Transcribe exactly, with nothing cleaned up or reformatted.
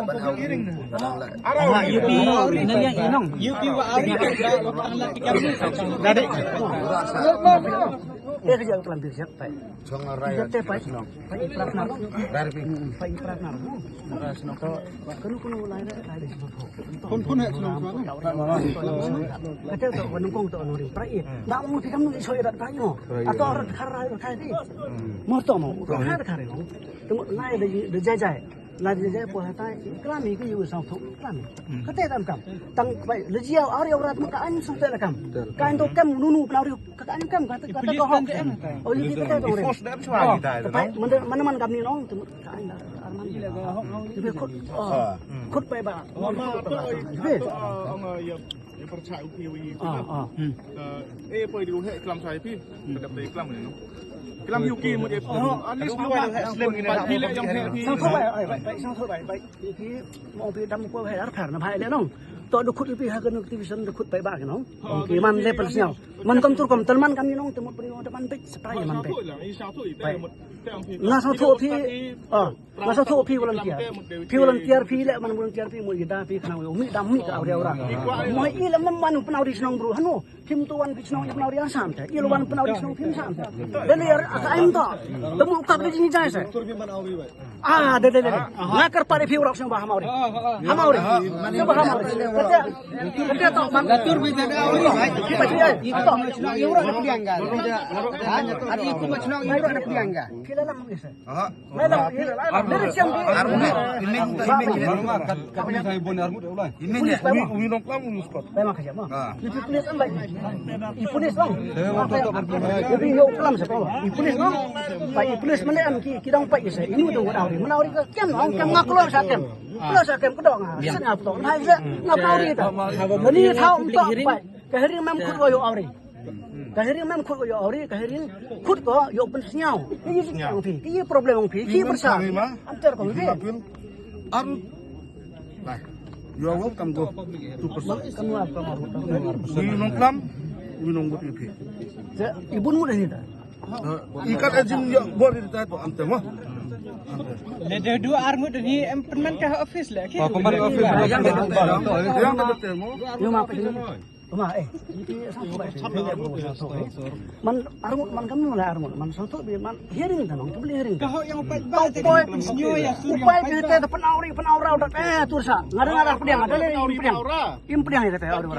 le ban au. Yu pi, na liang i nong. Yu pi wa au. Dadi. Te ka jauh kelam biar siap, pai. Chong rai. Te pai. Pai i prak nar. Pai i prak nar. Kanu kanu lai da, lai da. Phone, phone hai shnong shnong. Kate to, wa nungkong to, nuri. Prai. Da mo ti kam nu i soi da pai mo. Ato rat khar rai rai ti. Mo to mo. Rat khar rai mo. Te mo lai da, da jai jai. Lai da jai po ha tai. Klam i ki yu sang thu. Klam i. Kate dam kam. Tang pai le jiaw ari rat mo ka an su te la kam. Ka an to kam nunu pnau ri. Ka an kam ka te ka te ko hok. O yu ki te to. Pai, man man kam ni nong. Khut, oh, khut pai ba. Ong, ong, ya, ya percaya upi wi. Ah, ah. Eh, poi di he klam sai pi. Kedap dei klam ni, no. Klam yu ki mo de. At least mo ba slem ni. Pi le yang he pi. Sang thok bai, bai, bai, sang thok bai, bai. Pi mo pi dam ko he ar phar na bai le, no. To du khut pi ha ka activation du khut pai ba, no. Ong ki man le pel sñiaw. Man kam tur kam tal man kam ni, no, te mo pi, no, te man bit, surprise man bit. Nga sa thok pi, ah. Nga sa thok phi volunteer. Phi volunteer phi le man volunteer phi mo i da phi khnang u mi dam mi ka awri awra. Mo i le man man pnau ri shnong bru hanu. Phim tu wan phi shnong i pnau ri Assam te. I lo wan pnau ri shnong phim Assam te. Dei le ar ka aim to. Te mo kap le jing jai se. Ah, dei, dei, dei. Nga kar pare phi urok shnong ba ha Mawri. Ha Mawri. Te ba ha Mawri. Kate, kate to man. Tur bi te da awri. Ki pa chi ai. I to. I urok na pdiang ga. Ani ku ma shnong i urok na pdiang ga. Ki la lam ni se. Aha. Bai lam, bai lam. Armut. Armut. Ini, ini, ini. Kat, kat ni saya bon armut, ya Allah. Ini, ini. Umi, umi nongklam, umi spot. Bai lam kerja, ma. Ah. Ni police am bai. I police, bang. Saya waktu tak berpikir. Jadi, yo klam sa, bang. I police, bang. Bai i police mana am ki, ki dang bai sa. Ini tu mana awri. Mana awri ke kem, bang. Kem ngak keluar sa kem. Keluar sa kem, kedong. Sen apa tu? Nah, iya. Ngak awri tu. Ini tahu untuk bai. Ka hearing mem khut ko yoh awri. Ka hearing mem khut ko yoh awri, ka hearing khut ko yoh pynsñiaw. Ki problem ong phi, ki problem ong phi, ki pyrsa. Am ter ko phi. Ar, nah, you are welcome to, to person. Kam wa, kam wa. Wi nongklam, wi nongbuti phi. Ja, i bun mut ni ta. I kat ajin yoh bor ni ta to am ter mo. Le de du ar ngut ni em pynman ka office le. Pynman ka office. Yang da ter mo. Yo ma pa ni. Uma, eh, ini sang tu bai. Man arngut man kam nu la arngut man sang tu bi man hearing ta nong, tu beli hearing. Ka hok yang upai ba te, upai bi te pynawri, pynawra da, eh, tur sa. Ngada ngada pdiang, ada le pdiang. Im pdiang ya kata orang.